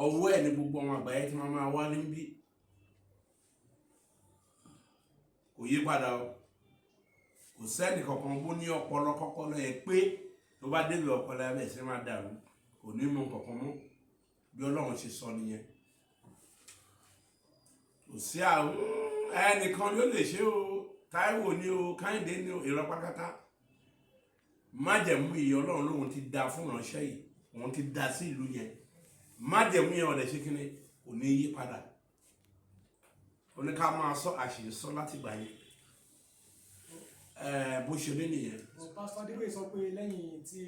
Ọwọ́ ẹ̀ ní gbogbo àwọn àgbáyé tí wọ́n máa wá níbí. Kò yí padà o. Kò sẹ́ni kankan bó ní ọpọlọ kọ́kọ́lọ́ yẹ pé tó bá débi ọpọlọ ẹ bẹ̀ sí máa dàrú, kò ní mọ kankan mọ́. Bí Ọlọ́run ṣe sọ nìyẹn. Kò sí àwọn ẹnìkan ló lè ṣe o. Táíwò ni o, Kẹ́hìndé ni o, irọ́ pátápátá. Májẹ̀mú ìyè Ọlọ́run lòun ti da fún ìránṣẹ́ yìí, òun ti da sí ìlú yẹn. Májẹ̀mú yẹn ọ̀dẹ̀ ṣe kíni, kò ní yí padà. Ó ní ká máa sọ àṣìṣe sọ láti gbà yẹn. Bó ṣe rí nìyẹn. But Pastor Adébóyè sọ pé lẹ́yìn tí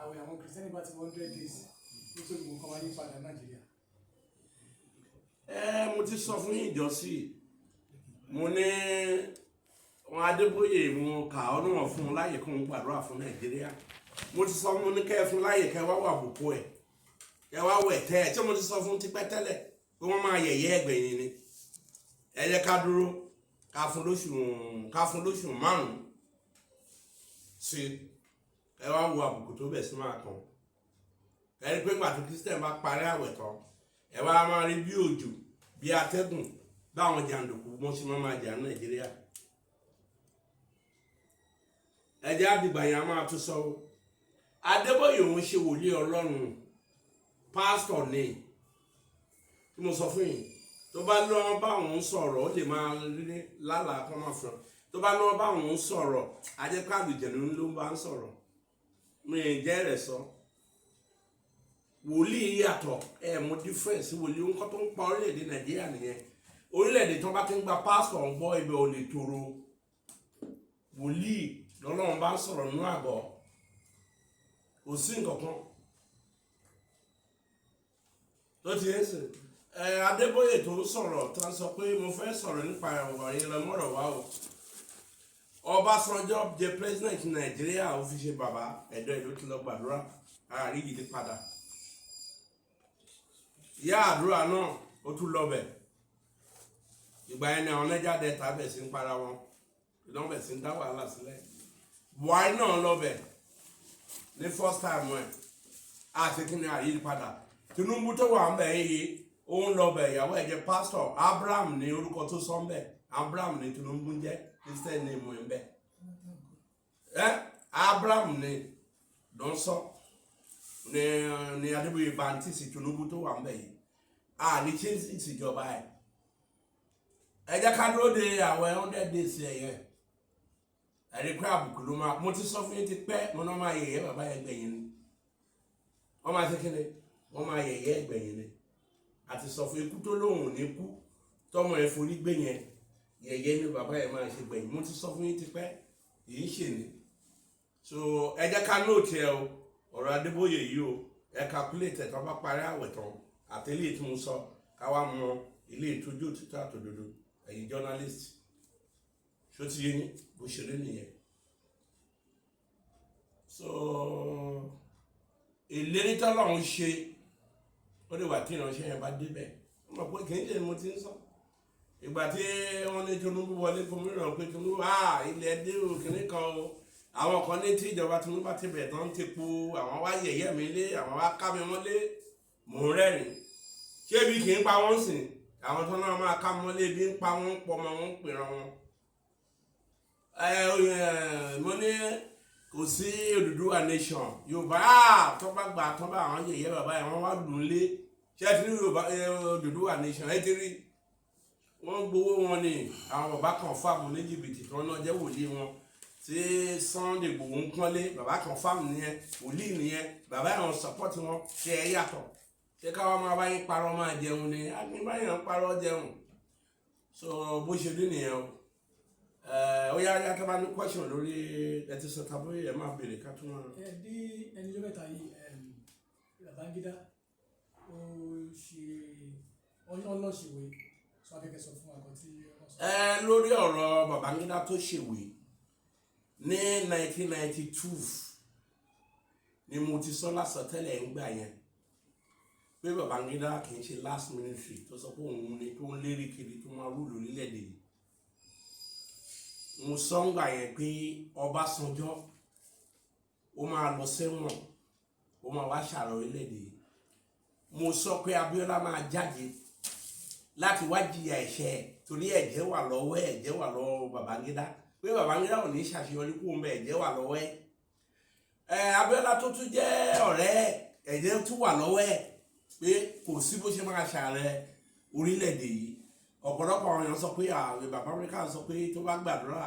àwẹ̀ àwọn Kìrìsìtẹ́nì bá ti 100 days, ó tó gbogbo nǹkan máa yí padà Nàìjíríà. Mo ti sọ fún yín ìjọsí, mo ní wọn Adébóyè, mo kà ọ́ níwọ̀n fún un láyè kó ń gbàdúrà fún Nàìjíríà. Mo ti sọ, mo ní kẹ́ ẹ fún láyè, kẹ́ ẹ wá wà bùkún ẹ̀, kẹ́ ẹ wá wẹ̀ tẹ́ ẹ. Tí mo ti sọ fún tipẹ́ tẹ́lẹ̀ pé wọ́n máa yẹ̀yẹ́ ẹgbẹ̀yìn ni. Ẹ jẹ́ ká dúró, ká fún lóṣù 5 sí, ẹ wá wo àbùkù tó bẹ̀ sí máa kàn. Ẹ rí pé ńgbà tó Christian bá parí àwẹ̀ tán, ẹ wá máa rí bí òjò, bí atẹ́gùn, báwọn jàǹdùkú wọ́n ṣe máa jà ní Nàìjíríà. Ẹ jẹ́ àdìgbà yẹn, a máa tún sọ o. Adébóyè òun ṣe wòlíì Ọlọ́run, pásítọ̀ ni. Tí mo sọ fún yìí, tó bá lọ́wọ́ bá òun sọ̀rọ̀, ó lè máa rí lálàá kọ́ máa fún ọ. Tó bá lọ́wọ́ bá òun sọ̀rọ̀, ajẹ́pẹ́ àlùjẹ̀nu ló ń bá ń sọ̀rọ̀. Mi ì jẹ́ rẹ̀ sọ. Wòlíì yàtọ̀. Ẹ mú difference wòlíì. Nǹkan tó ń pa orílẹ̀-èdè Nàìjíríà nìyẹn. Orílẹ̀-èdè tó bá ti ń gba pásítọ̀ ń gbọ́, ibẹ̀ ò lè tòrò. Wòlíì lọ́lọ́run bá ń sọ̀rọ̀ nínú àgọ́, kò sí nǹkan kan tó ti ń sìn. Ẹ Adébóyè tó ń sọ̀rọ̀, tó ń sọ pé mo fẹ́ sọ̀rọ̀ nípa ọ̀rọ̀ yẹn lọ́mọ́rọ̀ wá o. Ọbásanjọ́ jẹ president Nàìjíríà, ó fi ṣe bàbá ẹ̀dọ́ ìlú ti lọ gbàdúrà, àárí yìí ti padà. Ìyá àdúrà náà, ó tún lọ bẹ̀. Ìgbà yẹn ni àwọn Niger Delta bẹ̀ sí ń para wọn, ìdánwò bẹ̀ sí ń dá wàhálà sílẹ̀. Buhari náà lọ bẹ̀ ní first time ẹ̀, àti kí ni àyè padà. Tinubu tó wà ń bẹ̀ yìí, ó ń lọ bẹ̀. Ìyàwó ẹ̀ jẹ́ pastor. Abraham ní orúkọ tó sọ ń bẹ̀. Abraham ní Tinubu ń jẹ́, Christian name ẹ̀ ń bẹ̀. Ẹ Abraham ní ló ń sọ ní Adébóyè baptist. Tinubu tó wà ń bẹ̀ yìí, àní ṣe ìṣèjọba ẹ̀. Ẹ jẹ́ ká dúró de àwọn 100 days ẹ̀ yẹn. Ẹ̀rí pé àbùkù ló máa. Mo ti sọ fún yín ti pẹ́, mo náà máa yẹ̀yẹ́ bàbá yẹn gbẹ̀yìn ni. Wọ́n máa ṣe kí ni? Wọ́n máa yẹ̀yẹ́ gbẹ̀yìn ni. Àti sọ fún ikú tó lóhùn ní kú, tọmọ ẹ̀ forí gbé yẹn, yẹ̀yẹ́ ni bàbá yẹn máa ṣe gbẹ̀yìn. Mo ti sọ fún yín ti pẹ́, èyí ṣe ni. So ẹ jẹ́ ká note ẹ o, ọ̀rọ̀ Adébóyè yìí o. Ẹ calculate ẹ̀, tó bá parí àwẹ̀ tán, àtẹ̀lé tí mo sọ, ká wá mọ ilé ìtọ́jú òtítọ́ àtòdodo. Ẹ̀yin journalist, ṣó ti yé yín? Bó ṣe rí nìyẹn. So ìlérí tọ́lọ́run ṣe, ó lè wà tí ìránṣẹ́ yẹn bá débẹ̀. Ó mọ̀ pé kì í ṣe mo ti ń sọ. Ìgbà tí wọ́n ní Tinubu wọlé fún mi ràn pé Tinubu, ah, ilẹ̀ dé o, kìnní kan o. Àwọn kan ní tí ìjọba Tinubu bá ti bẹ̀ tán, ti po àwọn wá yẹ̀yẹ́ mi lé, àwọn wá ká mi mọ́lé. Mò ń rẹ́rìn. Ṣé ibi kì í pa wọ́n sìn? Àwọn tó náà máa ká mọ́lé, ibi ń pa wọ́n, pọ̀ mọ́ wọn, ń pèrán wọn. Ẹ mo ní kò sí Odùduwà nation Yorùbá tó bá gbà tó bá àwọn yẹ̀yẹ́ bàbá yẹn, wọ́n wá lù ú lé. Ṣé ẹ ti rí Yorùbá Odùduwà nation? Ẹ ti rí wọ́n gbowó wọn ni. Àwọn bàbá kan fáàmù ní jìbìtì tí wọ́n náà jẹ́ wòlíì wọn tí Sunday Igboho ń pọ́nlé. Bàbá kan fáàmù nìyẹn, wòlíì nìyẹn. Bàbá yẹn support wọn. Ṣe ẹ yàtọ̀? Ṣé káwọn máa báyìí parọ́ máa jẹun ni? Agbẹ́báyọ̀ ń parọ́ jẹun. So bó ṣe rí nìyẹn o. Ó yá yá, tó bá ní question lórí ẹ ti sọ tàbí ẹ máa béèrè ká tún máa. Ẹ ní ẹnijọ́ mẹ́ta yìí, Babangida ó ṣe ọlọ́ṣèwé sọ akẹ́kẹ́ sọ fún àkọ́ tí wọ́n sọ. Ẹ lórí ọ̀rọ̀ Babangida tó ṣèwé ní 1992 ni mo ti sọ lásọtẹ́lẹ̀ ń gbà yẹn pé Babangida kì í ṣe last military tó sọ pé òun ni tó ń lérí kiri tó máa rule orílẹ̀-èdè yìí. Mo sọ ń gbà yẹn pé Ọbásanjọ́ ó máa lọ sẹ́wọ̀n, ó máa wá ṣàrọ̀ orílẹ̀-èdè yìí. Mo sọ pé Abíọ́lá máa jáde láti wá jìyà ẹ̀ṣẹ̀ ẹ̀, torí ẹ̀jẹ̀ wà lọ́wọ́ ẹ̀, ẹ̀jẹ̀ wà lọ́wọ́ Babangida, pé Babangida ò ní ṣàṣeyọrí kó ń bẹ, ẹ̀jẹ̀ wà lọ́wọ́ ẹ̀. Ẹ̀ Abíọ́lá tó tún jẹ́ ọ̀rẹ́ ẹ̀, ẹ̀jẹ̀ tún wà lọ́wọ́ ẹ̀, pé kò sí bó ṣe máa ṣààrẹ orílẹ̀-èdè yìí. Ọ̀pọ̀lọpọ̀ àwọn èèyàn sọ pé àwọn bàbá Amẹ́ríkà sọ pé tó bá gbàdúrà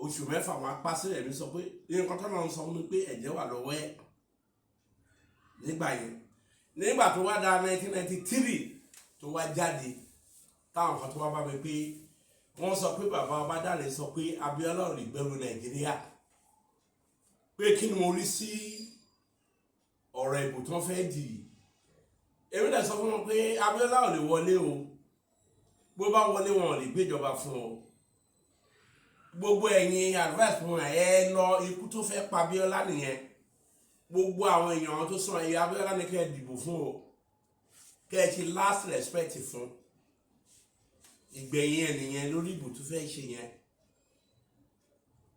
oṣù 6 wọn á pa sílẹ̀. Mi sọ pé nǹkan tó náà ń sọ fún mi pé ẹ̀jẹ̀ wà lọ́wọ́ ẹ̀ nígbà yẹn. Nígbà tó wá da 1993 tó wá jáde, táwọn kan tó wá bá mi pé wọ́n sọ pé bàbá Ọbádáre sọ pé Abíọ́lá ò lè gbẹ́rù Nàìjíríà, pé kí ni mo rí sí ọ̀rọ̀ ìbò tó fẹ́ dì í. Èmi dẹ̀ sọ fún wọn pé Abíọ́lá ò lè wọlé o. Bó bá wọlé, wọn ò lè gbéjọba fún o. Gbogbo ẹ̀yin advice fún ẹ lọ, ikú tó fẹ́ pa Abíọ́lá nìyẹn. Gbogbo àwọn èèyàn tó sọ ẹ̀yà Abíọ́lá ní kẹ́ ẹ dìbò fún o, kẹ́ ẹ ṣe last respect fún. Ìgbẹ̀yìn ẹ̀ nìyẹn lórí ìbò tó fẹ́ ṣe yẹn.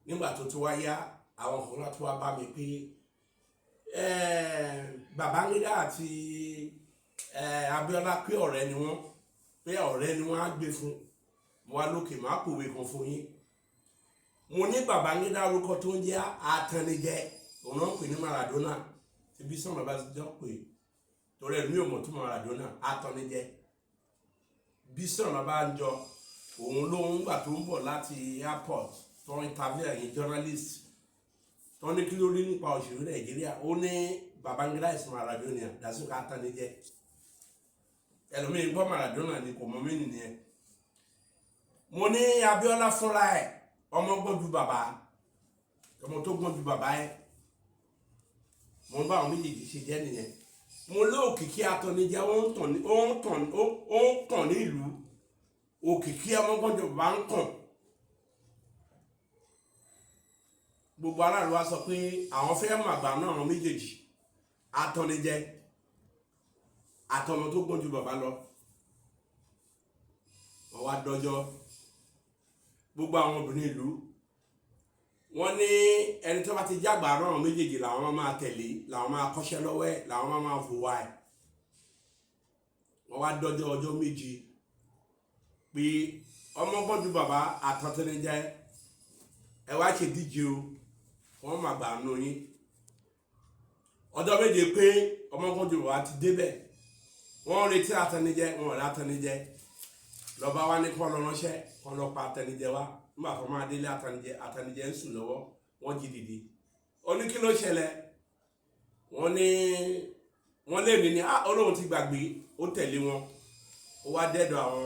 Nígbà tó tó wá yá, àwọn kan wá tó wá bá mi pé Babangida àti Abíọ́lá, pé ọ̀rẹ́ ni wọ́n, pé ọ̀rẹ́ ni wọ́n á gbé fún. Mo wá lókè má pòwe kan fún yín. Mo ní Babangida, orúkọ tó ń jẹ́ atannijẹ, òun náà ń pè ní Maradona. Tí bí sọ̀rọ̀ bá ti jọ pé torí ẹ̀ mi ò mọ̀ tó Maradona, atannijẹ. Bí sọ̀rọ̀ bá ń jọ òun ló ń gbà tó ń bọ̀ láti airport, tó ń interview ẹ̀yin journalist, tó ní kí ló rí nípa òṣèlú Nàìjíríà, ó ní Babangida is Maradona, dàsíkò atannijẹ. Ẹlòmíín gbọ́ Maradona ni kò mọ mí nìyẹn. Mo ní Abíọ́lá fúnra ẹ̀, ọmọ gbọ́n ju bàbá, ọmọ tó gbọ́n ju bàbá ẹ̀. Mo ń bá àwọn méjèèjì ṣe jẹ́ nìyẹn. Mo lé òkìkí atọ́nijẹ́, ó ń tàn ní ó ń tàn ó ń kàn ní ìlú. Òkìkí ọmọ gbọ́n ju bàbá ń kàn. Gbogbo aráàlú wa sọ pé àwọn fẹ́ mọ̀ àgbà náà, àwọn méjèèjì, atọ́nijẹ́ àtọmọ tó gbọ́n ju bàbá lọ. Wọ́n wá dọ́jọ́. Gbogbo àwọn obìnrin ìlú, wọ́n ní ẹni tó bá ti jágbà náà méjèèjì làwọn máa tẹ̀lé, làwọn máa kọ́ṣẹ́ lọ́wọ́ ẹ̀, làwọn máa fòwà ẹ̀. Wọ́n wá dọ́jọ́ ọjọ́ 7 pé ọmọ gbọ́n ju bàbá àtọ́tẹ́nijẹ́, ẹ wá ṣèdíje o, wọ́n máa gbà nù yín. Ọjọ́ 7 pé ọmọ gbọ́n ju bàbá ti débẹ̀. Wọ́n retí atẹnijẹ, wọn ò rí atẹnijẹ. Lọ́ba wa ní kọ́ lọ ránṣẹ́ kọ́ lọ pa atẹnijẹ wá. Nígbà tó máa délé atẹnijẹ, atẹnijẹ ń sùn lọ́wọ́. Wọ́n jí dìde, ó ní kí ló ṣẹlẹ̀? Wọ́n ní wọ́n lè ní ah, Ọlọ́run ti gbàgbé. Ó tẹ̀lé wọn, ó wá dẹ́dọ̀ àwọn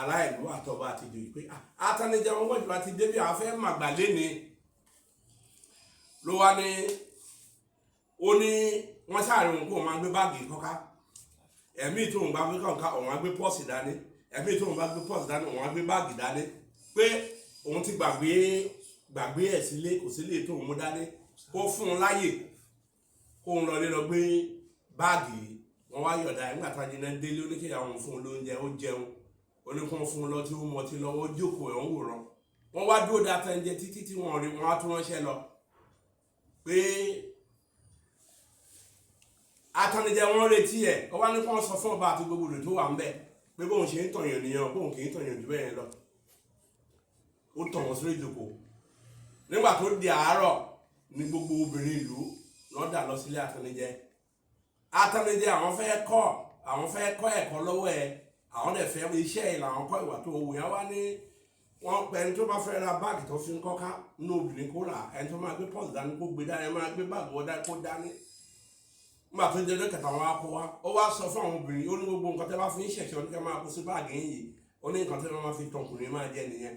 ará ìlú àtọba àti ìjòyè pé ah, atẹnijẹ wọn wọ́n jùlọ ti débi, àwọn fẹ́ màgbà léni. Ló wá ní, ó ní wọ́n ṣàárẹ̀ òun kó máa gbé báàgì kọ́ká. Ẹ̀mí tóun bá gbé kọ̀ǹká, òun á gbé pọ́ọ̀sì dání. Ẹ̀mí tóun bá gbé pọ́ọ̀sì dání, òun á gbé báàgì dání, pé òun ti gbàgbé ẹ̀ sílé, kò sílé tóun mú dání, kó fún un láyè kó ń lọlé lọ gbé báàgì yìí. Wọ́n wá yọ̀dá ẹ̀. Nígbà tá a jiná délé, ó ní kí àwọn fún un lóúnjẹ, ó jẹun, ó ní kó fún un lọ́tí, ó mọtí lọ́wọ́, ó jókòó ẹ̀ ń wòran. Wọ́n wá dúró da tẹ́ńjẹ títí tí wọ́n rí wọ́n á tún ránṣẹ́ lọ pé atannijẹ wọn retí ẹ. Ó wá ní kí wọ́n sọ fún ọba àti gbogbo olè tó wà ń bẹ̀ pé bóun ṣe ń tọ̀yàn nìyẹn, bóun kì í tọ̀yàn jù bẹ́ẹ̀ lọ. Ó tàn wọ́n sórí ìjókòó. Nígbà tó di àárọ̀ ní gbogbo obìnrin ìlú lọ́dà lọ sílé atannijẹ. Atannijẹ, àwọn fẹ́ kọ́ ẹ̀kọ́ lọ́wọ́ ẹ, àwọn dẹ̀ fẹ́ iṣẹ́ ẹ̀ làwọn kọ́, ìwà tó wù yẹn. Wá ní wọ́n pẹ́ ẹni tó bá fẹ́ ra báàgì tó fi ń kọ́ká nínú obìnrin kó rà, ẹni tó máa gbé pọ́ọ̀sì dání kó gbé dání, ẹni máa gbé báàgì wọ́n dání kó dání. Nígbà tó jẹ́ ọjọ́ kẹta, wọn á kó wá. Ó wá sọ fún àwọn obìnrin, ó ní gbogbo nǹkan tẹ́ bá fi ń ṣẹ̀ṣọ́ ní kẹ́ máa kó sí báàgì yìí. Ó ní nǹkan tẹ́ bá máa fi tọkùnrin máa jẹ nìyẹn.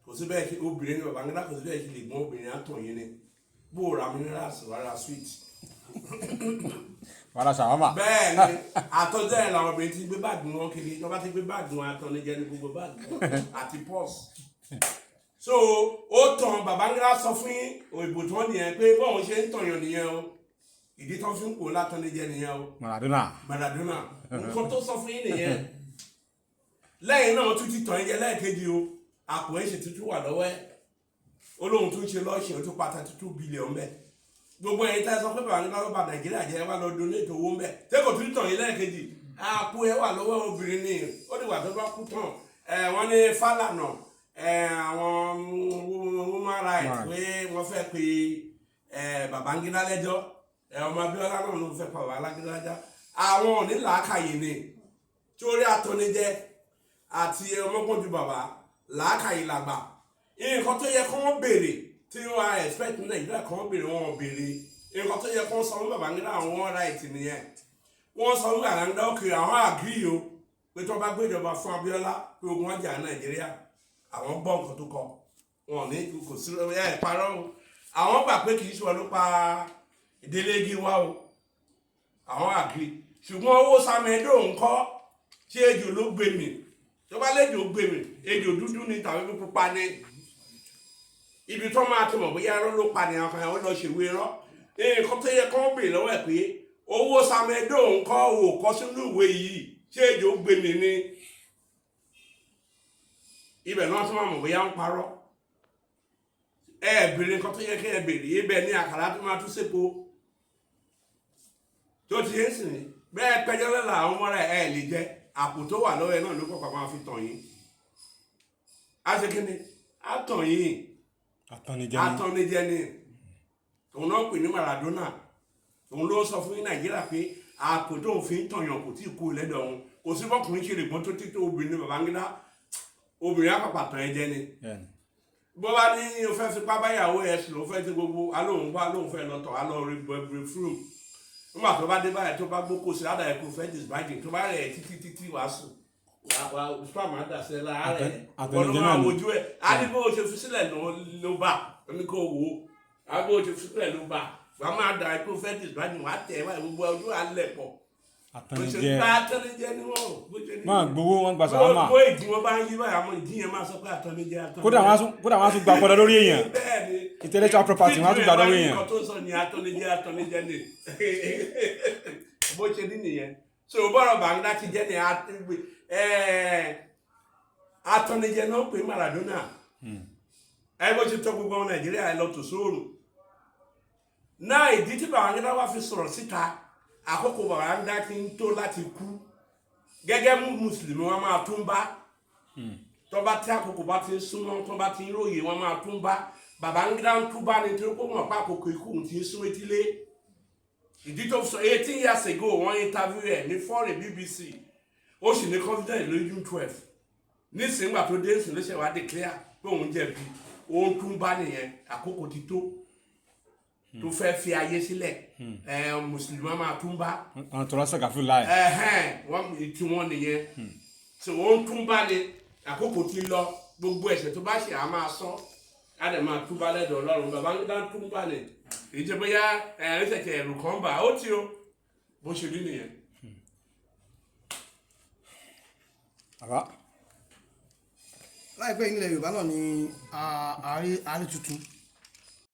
Kò sí bẹ́ẹ̀ kí obìnrin ní Babangida, kò sí bẹ́ẹ̀ kí lè gbọ́n obìnrin á tàn yín ni. Bó o ra minerals, wàá ra sweet. Wàhálà ṣàwámà. Bẹ́ẹ̀ ni, àtọ́jọ́ ẹ̀ làwọn obìnrin ti gbé báàgì wọn kiri. Wọ́n bá ti gbé báàgì wọn, atọ́nijẹ ní gbogbo báàgì wọn àti pọ́ọ̀sì. So ó tàn Babangida sọ fún òyìnbó tí wọ́n nìyẹn pé bóun ṣe ń tọ̀yàn nìyẹn o, ìdí tó fi ń kó látọ́nijẹ nìyẹn o. Maradona. Maradona, nǹkan tó sọ fún yín nìyẹn. Lẹ́yìn náà, tún ti tàn yín jẹ lẹ́ẹ̀kejì o. Àpò ẹ̀ ṣe tuntun wà lọ́wọ́ ẹ̀. Ó lóun tún ṣe lọ́ọ̀ṣì, ó tún pa 32 billion bẹ́ẹ̀. Gbogbo ẹ̀yin tá ẹ sọ pé Babangida ló bà Nàìjíríà jẹ́, wá lọ donate owó ń bẹ̀. Ṣé kò tún tàn yín lẹ́ẹ̀kejì? Àpò ẹ wà lọ́wọ́ obìnrin ni. Ó dìgbà tó bá kú tán. Ẹ wọ́n ní Fálànà, ẹ àwọn human rights pé wọ́n fẹ́ pe ẹ Babangida lẹ́jọ́. Ẹ ọmọ Abíọ́lá náà ló fẹ́ pa Babangida lẹ́jọ́. Àwọn ò ní làákàyè ni, torí atọ́nijẹ́ àti ọmọgbọ́n ju bàbá làákàyè làgbà. Nǹkan tó yẹ kó wọ́n béèrè tí wọ́n á expect ní Nàìjíríà kó wọ́n béèrè, wọn ò béèrè. Nǹkan tó yẹ kó wọ́n sọ fún Babangida, àwọn right nìyẹn. Wọ́n sọ fún Babangida, okay, àwọn agree o, pé tí wọ́n bá gbé ìjọba fún Abíọ́lá, pé ogun wọn jà ní Nàìjíríà. Àwọn gbọ́ nǹkan tó kọ wọn ò ní kò sí ẹ parọ́ o. Àwọn gbà pé kì í ṣe wọn ló pa ìdílé igi wa o, àwọn agree. Ṣùgbọ́n owó Samedo ńkọ́? Ṣé ejò ló gbé mi? Tó bá léjò gbé mi, ejò dúdú ni tàbí pupa ni? Ibi tó máa ti mọ̀ bóyá irọ́ ló pa ni, àwọn kan ó lọ ṣèwé irọ́. Nǹkan tó yẹ kó ń bèèrè lọ́wọ́ ẹ̀ pé owó Samedo ńkọ́, ò kọ́ sínú ìwé yìí, ṣé ejò gbé mi ni? Ibẹ̀ náà tó máa mọ̀ bóyá ń parọ́. Ẹ béèrè nǹkan tó yẹ kí ẹ béèrè. Ibẹ̀ ní àkàrà tó máa tún sépo tó ti ń sìn bẹ́ẹ̀ pẹ́jọ́ lọ́la, àwọn ọmọ rẹ̀ ẹ̀ lè jẹ́. Àpò tó wà lọ́wọ́ ẹ náà ló kọ́kọ́ máa fi tàn yín. Á ṣe kí ni? Á tàn yín. Atannijẹ ni. Atọ́nijẹ ni. Òun náà pè ní Maradona. Òun ló sọ fún Nàìjíríà pé àpò tó ń fi ń tọ̀yàn kò tí ì kú lẹ́dọ̀ òun. Kò sí bọ́kùnrin ṣe lè gbọ́n tó títí obìnrin Babangida, obìnrin àpapà tàn ẹ́ jẹ ni. Bó bá ní o fẹ́ fipá báyàwó ẹ̀ sùn, o fẹ́ ti gbogbo alóhùn wá, lóhùn fẹ́ lọ tọ̀, á lọ rí bathroom. Nígbà tó bá dé báyìí, tó bá gbókò sí ládàá ẹ̀kú fẹ́ disvirgin, tó bá rẹ̀ títí títí, wàá sùn, wàá sperm á dà sí ẹ lára rẹ̀. Wọ́n ló Àtẹnujẹ máa náà ni. wojú ẹ̀ á ní bó o ṣe fi sílẹ̀ ló bá ní kó wò ó, á bó o ṣe fi sílẹ̀ ló bá wàá máa dà ẹ̀kú fẹ́ disvirgin, wàá tẹ̀ wáyé, gbogbo ojú alẹ̀ pọ̀ bó ṣe Àtẹnujẹ. bá àtẹnujẹ ni wọ́n bó ṣe ní. Máa gbowó, wọn gba sàrámà. Bó ìdí wọn bá ń yí báyìí, àwọn ìdí yẹn máa sọ pé àtẹnujẹ, àtẹnujẹ. Kódà wọn á tún gba ọpọlọ lórí èèyàn. Bẹ́ẹ̀ni. Intellectual property, wọn á tún gba lórí èèyàn. Nǹkan tó sọ ní atọ́nijẹ́, atọ́nijẹ́ ni. Bó ṣe ní nìyẹn. So bọ́rọ̀ Babangida ti jẹ́ ni, atọ́nijẹ́ náà pé Maradona. Ẹ bó ṣe tọ́ gbogbo ọmọ Nàìjíríà ẹ lọ tò sóòrùn náà. Ìdí tí Babangida wá fi sọ̀rọ̀ síta, àkókò Babangida ti ń tó láti kú. Gẹ́gẹ́ mú mùsùlùmí, wọn máa tún bá tó bá tí àkókò bá ti ń súnmọ́, tó bá ti ń róye, wọn máa tún bá. Babangida ń túbá nítorí pé wọn pa àkókò ikú òun ti ń sún etílé. Ìdí tó sọ, 18 years ago, wọ́n interview ẹ̀ ní foreign BBC, ó sì ní confidence lórí June 12. Nísìnyí gbà tó dé ìsìn ló ṣe wá declare pé òun jẹ̀bi, òun tún bá nìyẹn. Àkókò ti tó tó fẹ́ fi ayé sílẹ̀. Ẹ mùsùlùmí máa tún bá. Àwọn tọrọ sàkàfù láì. Ẹhẹn, wọn tí wọn nìyẹn tí wọn tún bá ní àkókò ti lọ. Gbogbo ẹ̀ṣẹ̀ tó bá ṣe, á máa sọ, á dẹ̀ máa túbá lẹ́dọ̀ Ọlọ́run. Bàbá ń dá túbá ni. Èyí tí bóyá ẹ̀ ń ṣẹ̀ṣẹ̀ ẹ̀rù kan bà ó tí o bó ṣe rí nìyẹn. Bàbá. Láìpẹ́ yìí nílẹ̀ Yorùbá náà ni ààrẹ tuntun.